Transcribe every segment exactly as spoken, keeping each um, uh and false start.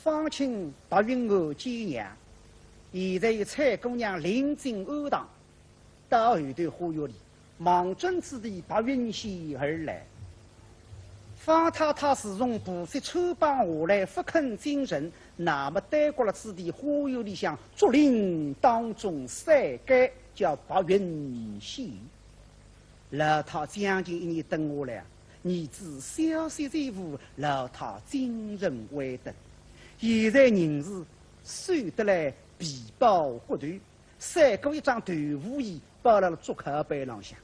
方卿白云庵见娘，现在有采萍姑娘领进庵堂，到后头花园里，望准此地白云仙而来。方太太自从菩萨穿帮下来，不肯进城，那么耽搁了此地花园里向竹林当中晒干，叫白云仙。老太将近一年蹲下来，儿子消息全无，老太精神未振。现在人是瘦得来皮包骨头，晒过一张豆腐衣，包辣了竹靠背浪向，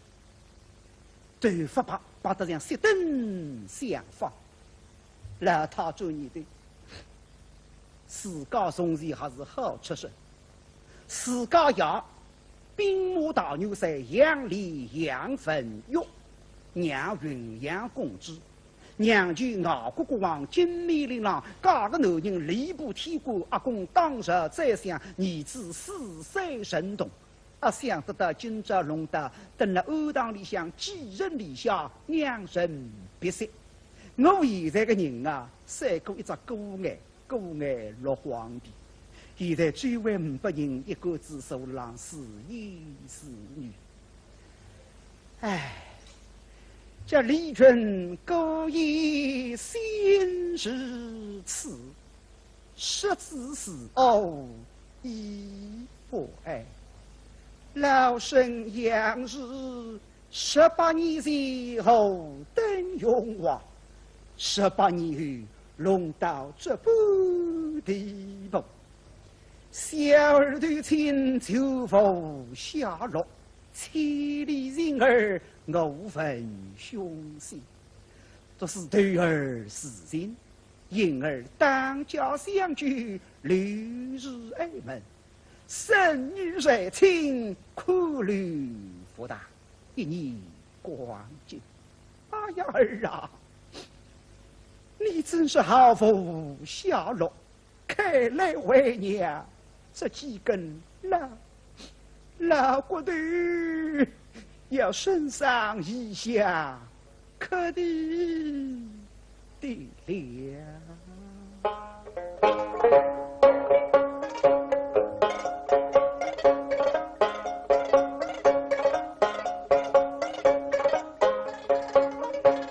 头发白，白得像熄灯相仿。老太转念头，自家从前还是好出身，自家爷兵马大元帅杨烈杨文玉，娘云阳公主，娘舅外国国王金面令郎，嫁个男人吏部天官，阿公当朝宰相，儿子四岁神童。阿想得到今朝弄到蹲辣庵堂里向寄人篱下，两人别室。我现在个人啊，赛过一只孤鹜，孤鹜落荒地。现在周围呒不人，一个子坐浪自言自语。唉，这李俊孤雁先至此，失子是偶已不爱。老身杨氏十八年前何等荣华，十八年后弄到这般地步。小儿投亲就无下落，千里寻儿，我闻凶信。独是投儿自尽，因而当家相救，留于庵门。 生女在亲，苦留父大，一念光景。哎呀，儿啊，你真是毫无下落，看来为娘这几根老，老骨头要身上一下 可的的了。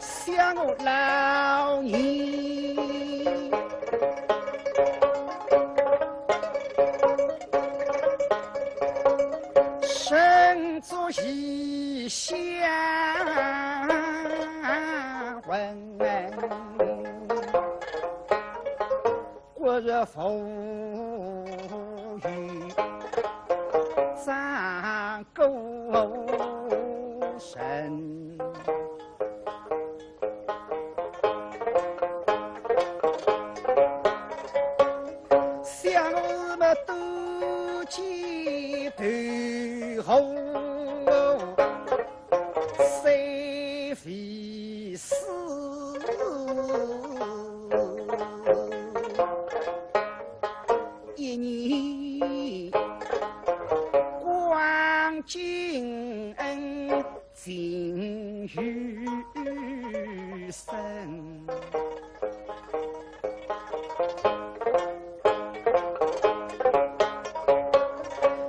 想我老年，身作异 相闻，骨肉无余，长孤身。 想我么多见头后，虽非死，一念光景恩 尽余生。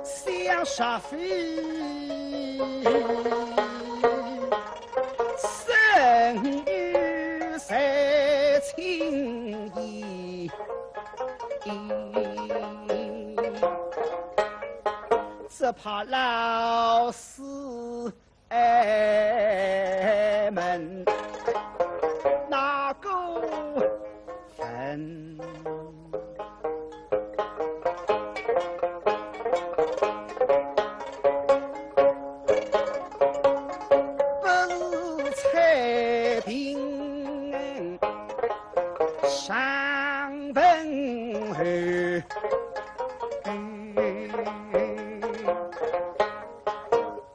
想煞费生与死情意，只怕老死 庵门哪个分？不是采萍上门后，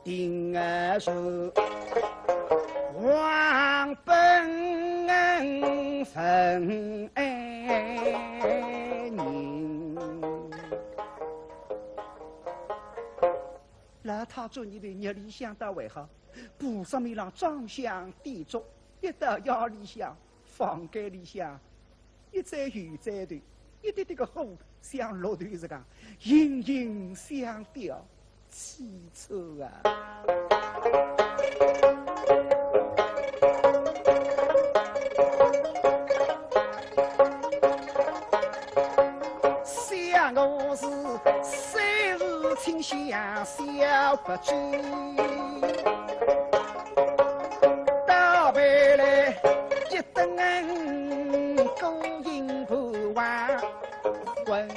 定是王本人。老太做你的日里向到为好，菩萨面浪装香点烛，一到夜里向，房间里向，一盏油灯头，一滴滴个火像绿豆实梗，隐隐相吊，凄楚啊！想我是三日清香小白酒，倒杯来一 等孤影伴黄昏，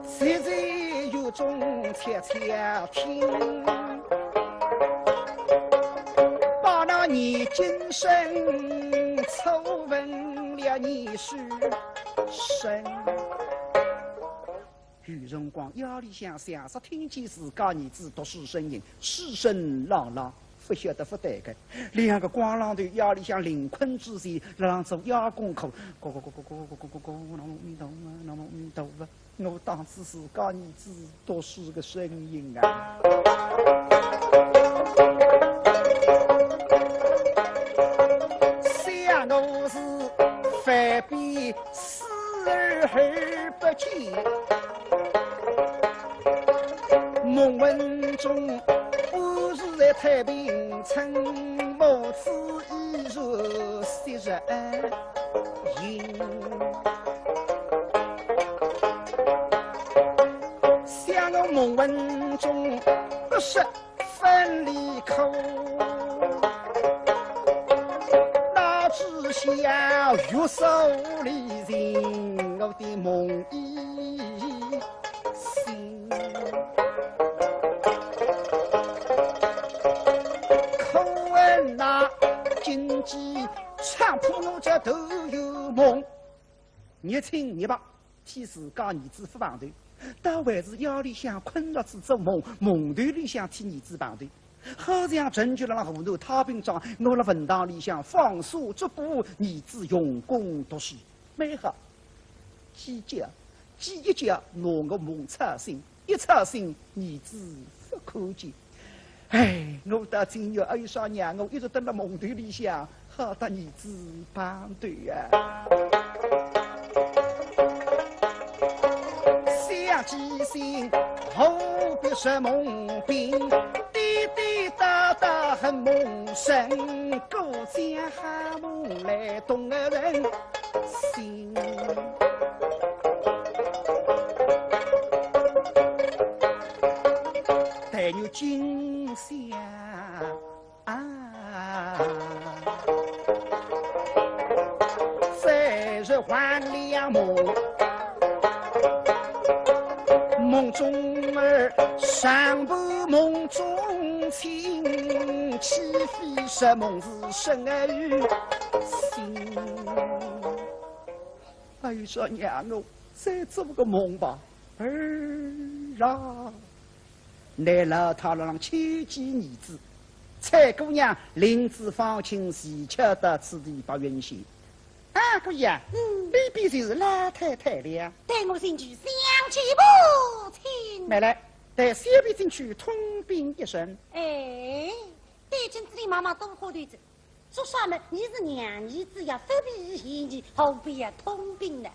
谁在雨中悄悄听，把那年今生错问了你是谁？ 有辰光夜里向像煞听见自家儿子读书声音，书声朗朗，勿晓得勿对个。两个光浪头夜里向临困之前，辣浪做夜功课，咯咯咯咯咯咯咯咯咯，南无阿弥陀佛，南无阿弥陀佛。我当仔自家儿子读书个声音啊。 想我是万变思而而不见，梦魂中我是在太平村，母子已是昔日恩情。想我梦魂中不识 分离苦，哪知晓月色里寻我的梦已醒。可恨那荆棘穿破我这独有梦。 日清日白，替自家儿子勿碰头，倒还是夜里向困着仔做梦，梦头里向替儿子碰头。好像陈局辣辣河南太平庄，我辣坟堂里向放沙做布，儿子用功读书，蛮好。几急，几一急，拿我梦吵醒，一吵醒，儿子勿看见。 哎，我到今日哀伤娘，我一直蹲辣梦头里向，好得儿子碰头啊。想记性，何必说梦病？跌跌打打很梦神，故将好梦来动人心。 但愿今宵啊，再日还了梦，梦中儿，常伴梦中情，岂非说梦是生儿心？ 哀伤娘哦，再做个梦吧，儿啊！乃老太辣浪牵记儿子，采萍姑娘领仔方卿，齐巧到此地白云寺。啊，姑爷，嗯。里边就是老太太了。待我进去相见不亲。慢来，待小婢进去通禀一声。哎，对准仔俚妈妈多花头子。 说啥么？你是娘儿子呀，勿必嫌疑，何必要通禀呢？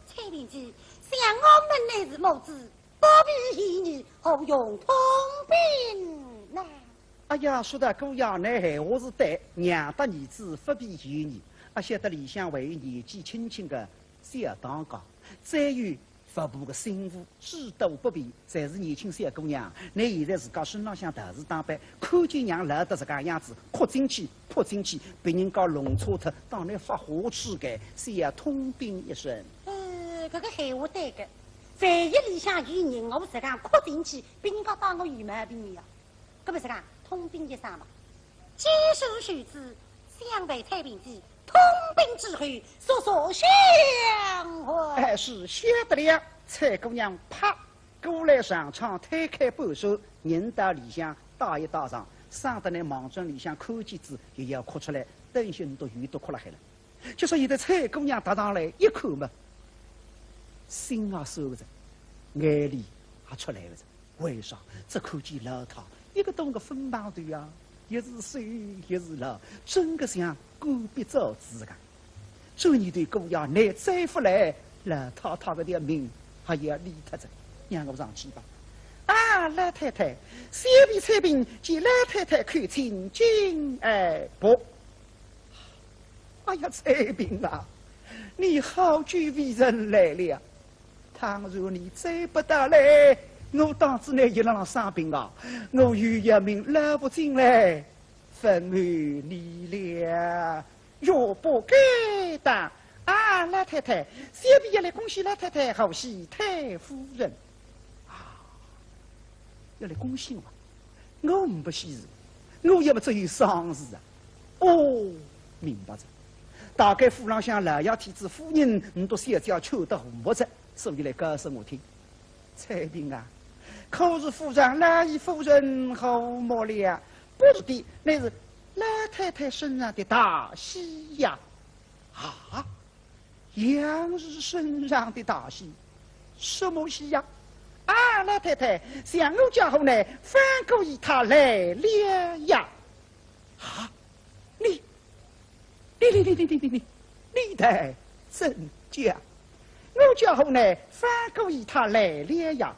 采萍姐，想我们乃是母子，不必嫌疑，何用通禀呢？哎呀，说得姑爷，倷闲话是对，娘搭儿子勿必嫌疑，阿晓得里向还有年纪轻轻个小当家，再有 户部个心腹，诸多不便，侪是年轻小姑娘。倷现在自家身浪向道士打扮，看见娘老得实梗样子，哭进去，扑进去，别人家弄错脱，当倷发火气个，先要通禀一声。呃，搿个闲话对个，万一里向有人，我实梗哭进去，别人家当我有毛病呀。 搿么实梗通禀一声吧。既是如此，想陪采萍姐通禀之后，速速相会。哎，是，晓得了。采萍姑娘啪，过来上窗，推开半扇，人到里向，搭一搭上，省得倷望准里向看见仔，又要哭出来，等歇倷笃又笃哭勒海了。 就说现在采萍姑娘踏上来一看嘛，心也酸个哉，眼泪也出来个哉。为啥？只看见老太一个动个粉棒头呀，一时瘦一时老，真个像干瘪棗子个。转念头姑爷倷再勿来，老太太搿条命还要离脱哉。让我上去吧。啊，老太太，小婢采萍见老太太叩请，进而坐。哎呀，采萍啊，你好久未曾来了。 倘若你再不到来，我当仔倷一浪浪生病啊，我又要命老勿进来，问候你了。岳不敢当。啊，老太太，小婢要来恭喜老太太，贺喜太夫人。啊，要来恭喜我啊？我呒不喜事，我要么只有丧事啊。哦，明白哉。大概府浪向老爷、太子、夫人，倷笃小姐劝得和睦哉，所以来告诉我听。 采萍啊，可是府上老爷夫人和睦了？不是的，乃是老太太身上的大喜呀。啊，杨氏身上的大喜？什么喜呀？啊，老太太，想我家后内方姑爷他来了呀。啊，你 你你你你你你你，你待怎讲？我家后内方姑爷他来了呀。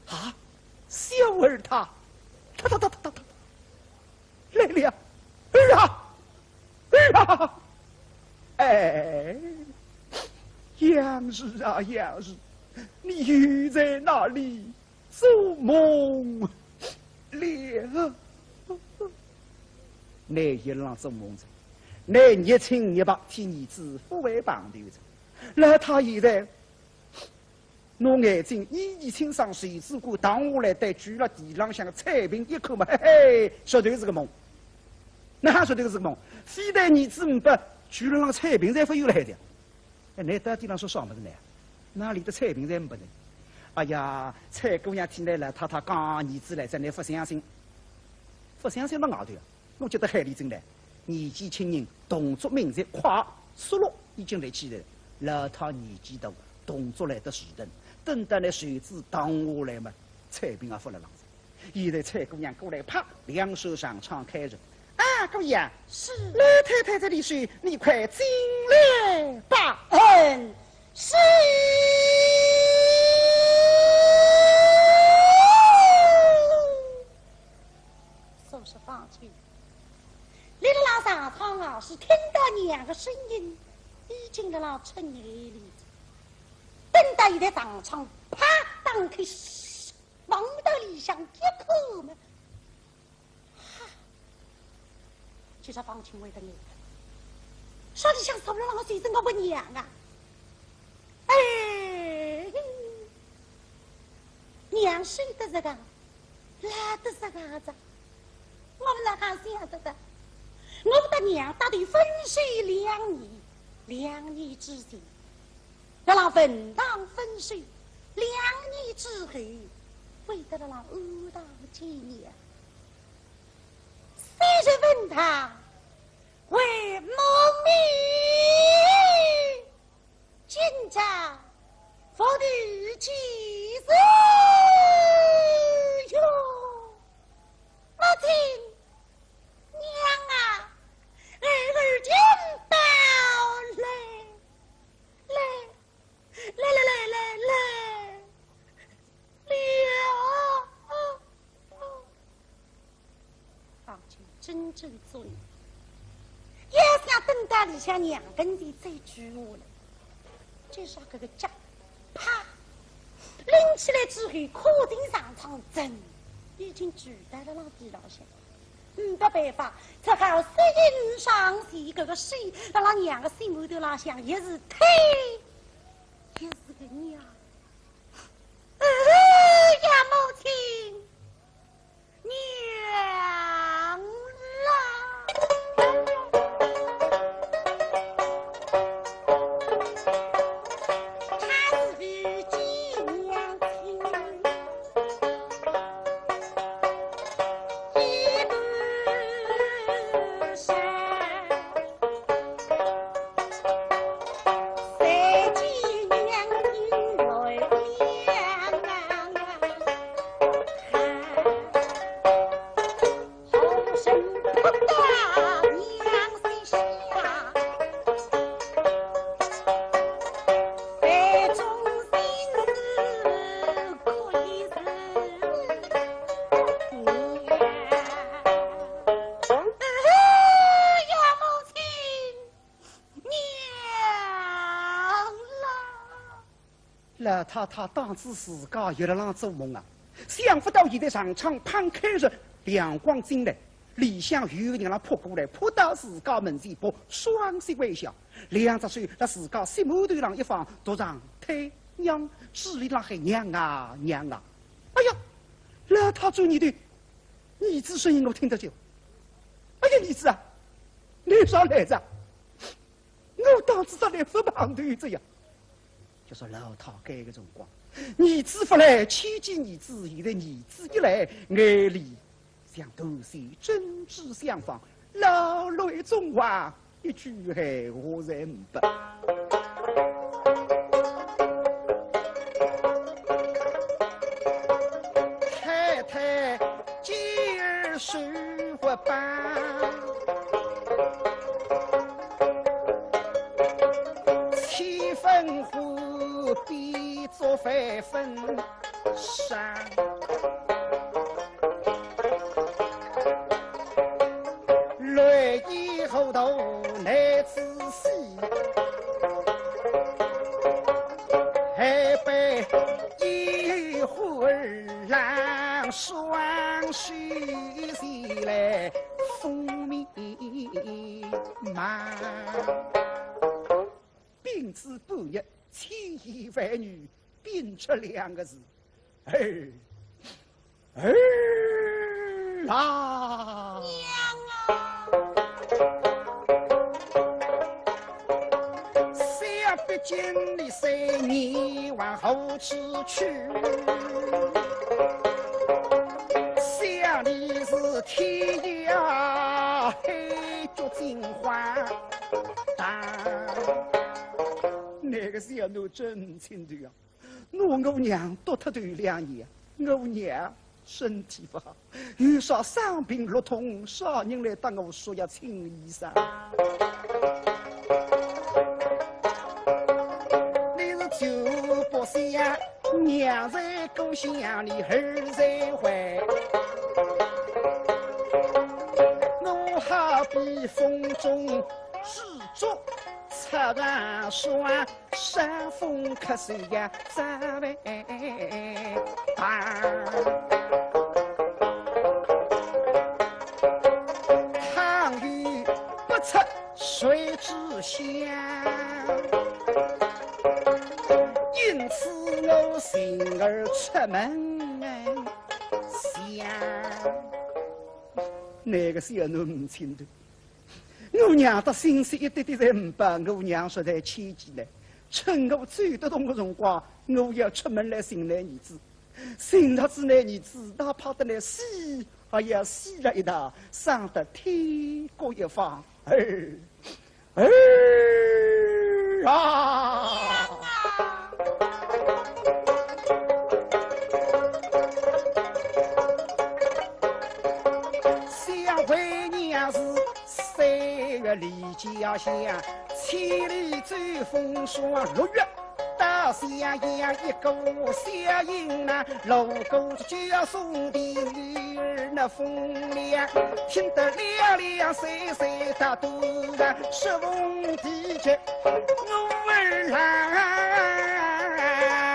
啊，小儿他，他他他他他他，来了，儿啊，儿啊！哎，杨氏啊，杨氏，你又在哪里做梦了？倷一浪做梦哉，倷热情热白，替儿子抚慰碰头哉。老太现在拿眼睛一一清爽，袖子管荡下来，对住辣地浪向个采萍一看嘛，嘿嘿，绝对是个梦。哪哈绝对是个梦？非但儿子呒不，住辣浪采萍侪勿有来的。 哎，倷到底浪说啥物事呢？哪里得采萍侪呒不呢？哎呀，采姑娘听倷老太太讲儿子来哉，倷勿相信。勿相信么外头啊，我觉得海里进来，年纪轻人动作敏捷快，速度已经立起来了。老太年纪大，动作来得迟钝，等到倷袖子荡下来嘛，采萍也勿辣浪哉。 现在采姑娘过来，啪，两手上窗开着。啊，姑爷，是。老太太这里是，你快进来吧。嗯，是。说是方卿，立辣上窗啊，是听到娘的声音，已经辣辣春夜里。等到现在上窗啪打开， 望到里向一看嘛，哈，今朝方卿会得眼，啥里向坐辣浪个是我个娘啊？哎，娘瘦得实梗，老得实梗哉，我哪哈想得到？我搭娘搭头分手两年，两年之前， 辣辣文堂分手，两年之后，会得辣辣庵堂见面。虽是文堂，会蒙面，今朝佛地几时哟？母亲，娘啊，儿儿今到来。 来，来来来来来，了。方卿真正作孽，要想等到里向娘跟前再跪下来，就像搿个脚，啪，拎起来之后，跨进上床，人已经跪到了浪地浪向。 呒得办法，只好适应上前搿个手，辣辣娘个心门头浪向，一是推，一是个让。哎呀，母亲，娘啦！ 三更娘亲来了。老太太当仔自家又辣浪做梦啊，想勿到现在上窗梆开着，亮光进来，里向有个人辣扑过来，扑到自家门前，扑双膝跪下，两只手辣自家膝盖头浪一放，独上：“太娘！”嘴里辣喊：“娘啊，娘啊！”哎呀，老太转念头，儿子声音我听得见。“哎呀，儿子啊，倷啥来着？我当仔只来勿碰头仔呀。”就说老太该个辰光，儿子勿来，牵记儿子，现在儿子一来，眼泪像断线，珍珠相逢，老泪纵横，一句闲话侪呒不。太太今儿手活板，千分花变作万分伤。乱衣糊涂难仔细，还被一花儿郎双手前来抚密麻。屏住半日，千言万语，屏出两个字：“儿，儿啊！”娘啊！想必今日三年往何处去？想你是天涯海角尽荒唐。那个小奴真清头啊，拿我娘丢脱头两年，我娘身体勿好，有啥生病落痛，啥人来搭我说呀，请医生？你是就不想娘在故乡，你儿在怀，我好比风中 纸竹插上霜，伤风咳嗽呀，咋办啊？倘有不测谁知晓，因此我寻儿出门想。那个小奴勿清爽， 我娘的心思一点点侪勿拨，我娘实在牵记呢。趁我走得动的辰光，我要出门来寻倷儿子。寻着仔倷儿子，哪怕得来死，也要死了一道，省得天各一方。儿，儿啊！ 想为娘是三月里家乡，千里走风霜，六月到襄阳，一个小营呐，路过叫松亭，女儿那风凉，听得两两三三打肚皮，十分地急，我儿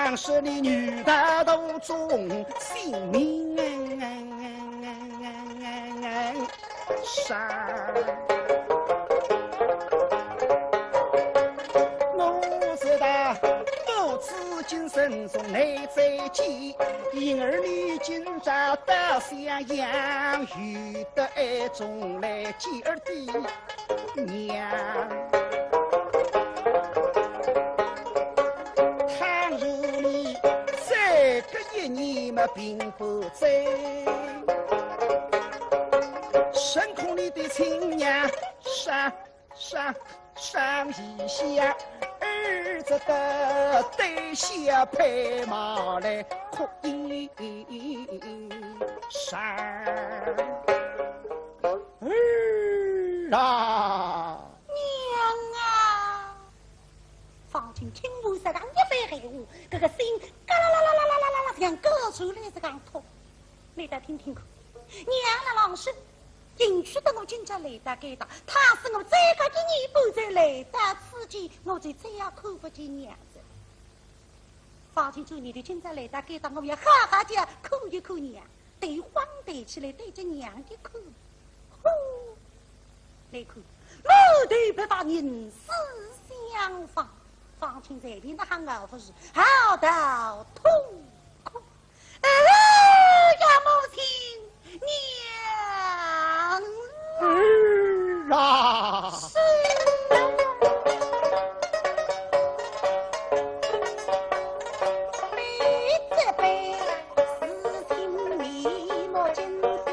郎，是你女大头中性命。 啥？我知道，母子今生中难再见，因儿你今朝到襄阳，有得爱中来见儿的娘。倘若你再隔一年么病不再， 生恐你的亲娘伤，伤，伤一下，儿子的对下拍马来哭一场。儿啊！娘啊！方卿听完这样一番闲话，搿个心嘎啦啦啦啦啦啦啦啦，像高处来这样痛。你再听听看，娘辣浪说， 幸亏得我今朝来到该搭，倘使我再隔一年半载来到此间，我就再也看勿见娘子。方卿转念头，今朝来到该搭，我要好好叫看一看娘，头横抬起来对着娘一看，呼，来看，满头白发人似相仿，方卿随便哪哼也勿是，好到痛苦。 哎呀，母亲，娘！儿啊！是。你这辈子情迷莫真的心。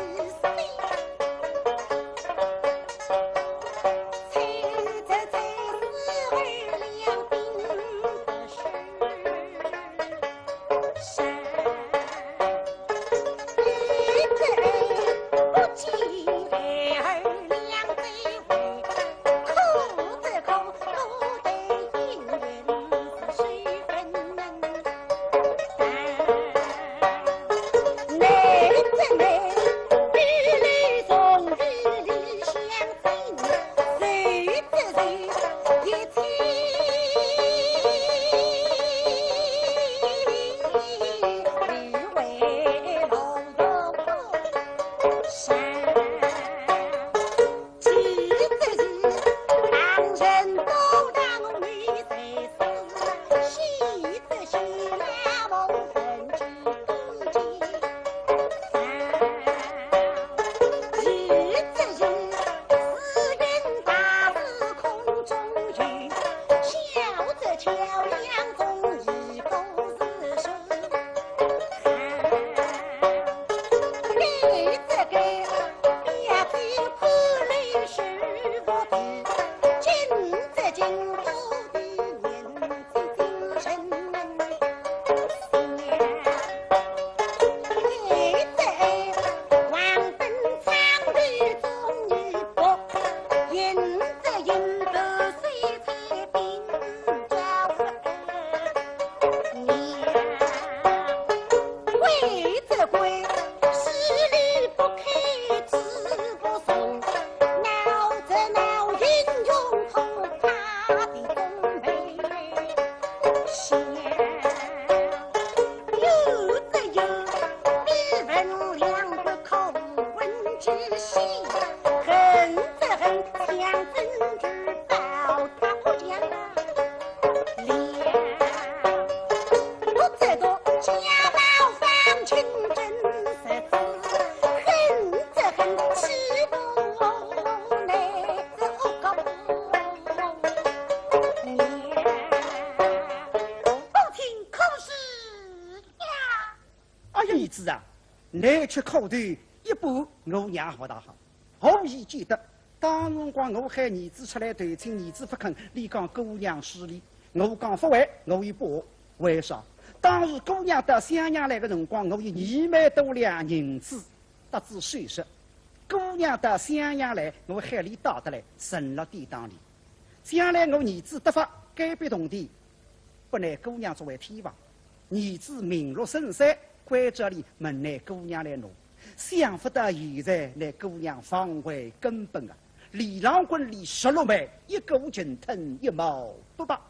母亲可是呀？哎呀，儿子啊，倷吃苦头，一般我娘勿大好。何以见得？当辰光我喊儿子出来投亲，儿子勿肯，俚讲姑娘势利，我讲勿会，我也勿为啥？当时姑娘到襄阳来个辰光，我有二万多两银子，搭仔首饰。姑娘到襄阳来，我喊俚带得来，存勒典当里。将来我儿子得法，该笔铜钿 拨倷姑娘作为贴房，儿子名落孙山，关照俚问倷姑娘来拿。想勿到现在倷姑娘反悔根本啊！李郎官李十六妹，一个勤恳，一毛不拔。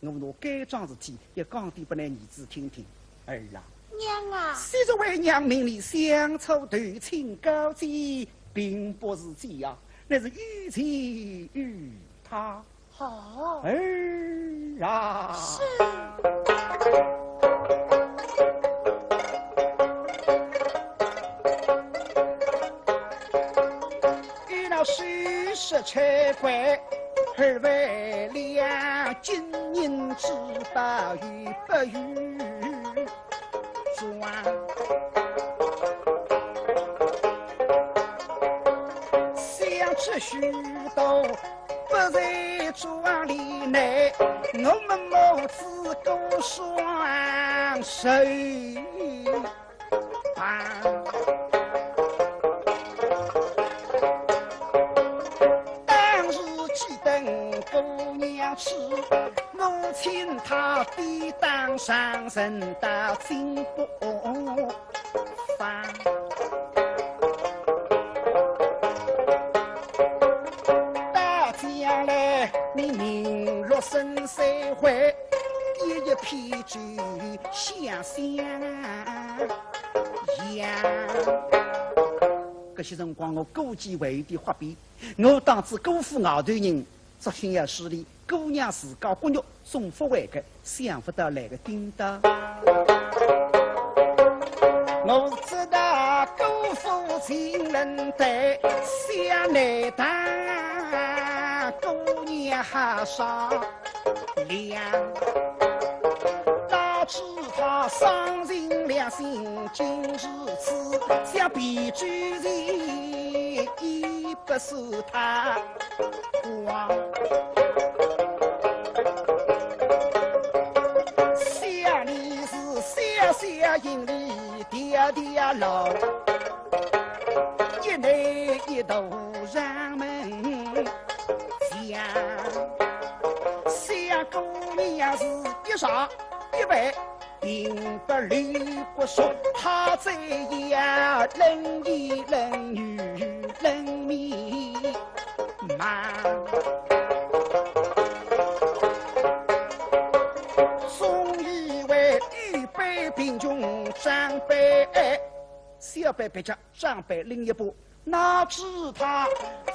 我拿该桩事体也讲点拨倷儿子听听。儿啊，娘啊，昔日为娘命你相助投亲告急，并不是假呀，乃是有其有他。 好。儿啊！是。与那世事拆开二为两，金银珠宝与不与 装。想这许多不在庄里内，我们母子过双寿。 当时只等姑娘去，母亲她必当上人到金不发。到将来你名落孙山回，一片酒香香呀。搿歇辰光我估计还有点发脾，我当仔姑父外头人，作兴要势利，姑娘自家骨肉总勿会个，想勿到来个颠倒。我知道姑父情人对，想来搭姑娘好商量。 哪知他丧尽良心竟如此，想必酒醉已不是他。我想你是小小行李条条路，一男一大上门。 想，想姑娘是一傻一呆，并不留骨说，他这样冷言冷语冷面骂。总以为愚辈贫穷长辈爱， 小辈蹩脚，长辈另一半，哪知他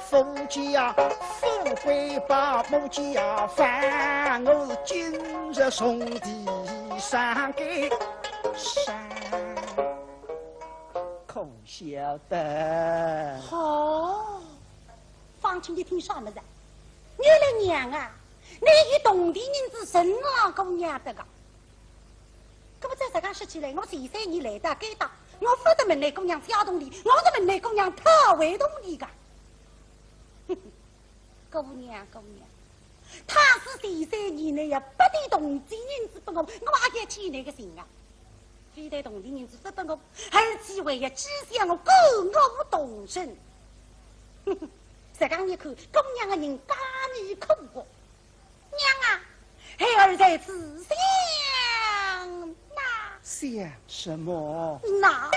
富家富贵把母家烦，我今日从地上给上，可晓得？好，方卿，你听啥物事？你个娘啊，你有铜钿银子，真让姑娘得个。 搿么再实梗说起来，我前三年来到该搭，我勿是问倷姑娘借铜钿，我是问倷姑娘讨回铜钿个。姑娘，姑娘，倘使前三年倷也拨点铜钿银子拨我，我也要欠倷个情啊。非但铜钿银子勿拨我，而且还要讥笑我，告我动身。实梗一看，姑娘个人介难看个。 娘啊，孩儿在此想呐。想什么？那。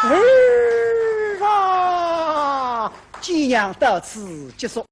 儿啊！寄言到此结束。